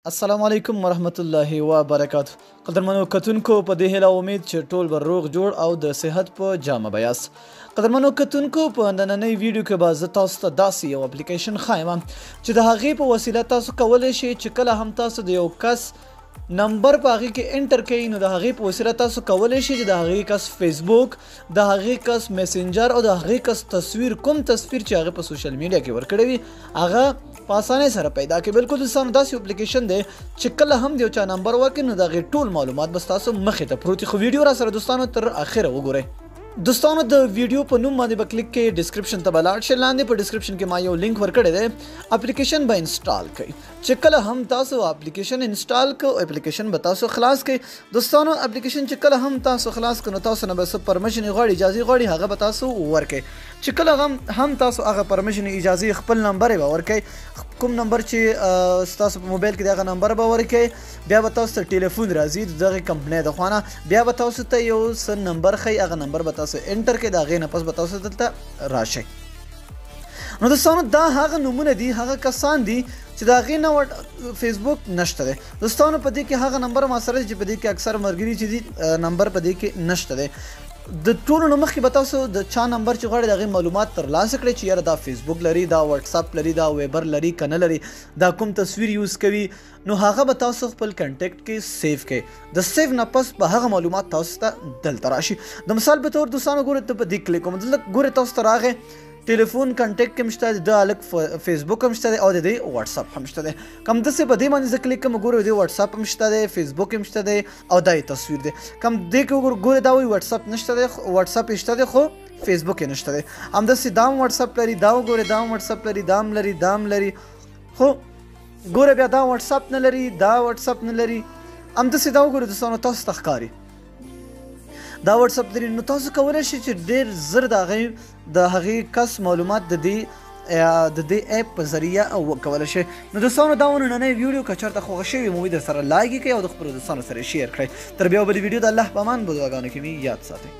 السلام علیکم ورحمت الله وبرکاته. قدرمنو کتونکو، په دې هیله امید چې ټول به روغ جوړ او د صحت په جامه به یاست. قدرمنو کتونکو، په نننۍ ویډیو کې به زه تاسو ته داسې یو اپلیکیشن ښایم چې د هغې په وسیله تاسو کولی شئ چې کله هم تاسو د یو کس نمبر په هغې کې انټر کوئ، نو د هغې په وسیله تاسو کولی شئ چې د هغې کس فیسبوک، د هغې کس میسنجر او د هغې کس تصویر، کوم تصویر چې هغه په سوشل میډیا کې ورکړی وي، هغه په اسانۍ سره پیدا کړئ. بالکل دوستانو، داسې اپلیکیشن دی چې کله هم د یو چا نمبر ورکړئ، نو د هغې ټول معلومات به ستاسو مخې ته پروت وي. خو ویډیو را سره دوستانو تر اخره وګورئ. دوستانو، د ویډیو په نوم باندې به کلیک کړئ، ډیسکرپشن ته به لاړ شئ، لاندې په ډیسکرپشن کې ما یو لینک ورکړی دی، اپلیکیشن به انسټال کړئ. چې کله هم تاسو اپلیکیشن انسټال کړئ، اپلیکیشن به تاسو خلاص کړئ. دوستانو، اپلیکیشن چې کله هم تاسو خلاص کړئ، نو تاسو نه به څه پرمیشن غواړي، اجازه غواړي، هغه به تاسو ورکړئ. چې کله هم تاسو هغه پرمیشن اجازه خپل نمبر به ورکړئ، کوم نمبر چې ستاسو په موبایل کې دی هغه نمبر به ورکړئ. بیا به تاسو ته ټلیفون راځي د دغې کمپنۍ د خوا نه، بیا به تاسو ته یو څه نمبر ښیي، هغه نمبر به تاسو انټر کړئ، د هغې نه پس به تاسو دلته راشئ. نو دوستانو، دا هغه نومونه دي، هغه کسان دي چې د هغې نه فیسبوک نشته دی. دوستانو، په دې کې هغه نمبر ما سره چې په دې کې اکثر ملګري چې دي نمبر په دې کې نشته دی. د ټولو نه مخکې به تاسو د چا نمبر چې غواړئ د هغې معلومات ترلاسه کړئ چې یاره دا فیسبوک لري، دا واتساپ لري، دا ویبر لري که نه لري، دا کوم تصویر یوز کوي، نو هغه به تاسو خپل کنټیکټ کې سیو کړئ. د سیو نه پس به هغه معلومات تاسو ته دلته راشي. د مثال په تور دوستانو، ګورئ ته په دې کلیک کوم، دلته ګورئ تاسو ته راغی ټلیفون کنټیکټ هم شته، د هلک فیسبوک هم شته دی او د دې واتساپ هم شته دی. کوم داسې په دې باندې زه کلیک کوم، ګورئ د واتساپ هم شته دی، فیسبوک هم شته دی او دا یې تصویر دی. کوم دې کې وګورئ، ګورئ دا وایي واتساپ نشته دی، واتساپ یې شته دی خو فیسبوک یې نشته دی. همداسې دا هم واتساپ لري، دا وګورئ دا هم واتساپ لري، دا هم لري، دا هم لري، خو ګوره بیا دا واتساپ نه لري، دا واتساپ نه لري. همداسې دا وګورئ دوستانو، تاسو ته ښکاري دا واتساپ لري. نو تاسو کولی شئ چې ډېر زر د هغې کس معلومات د دې اپ په ذریعه وکولی شئ. نو دوستانو، دا وه نننۍ ویډیو. که چېرته خوښه شوې مو وي در سره لایک یې کړئ او د خپلو دوستانو سره شیر کړئ. تر بیا بلې ویډیو، د الله په امان، په دعاګانو کې مې یاد ساتئ.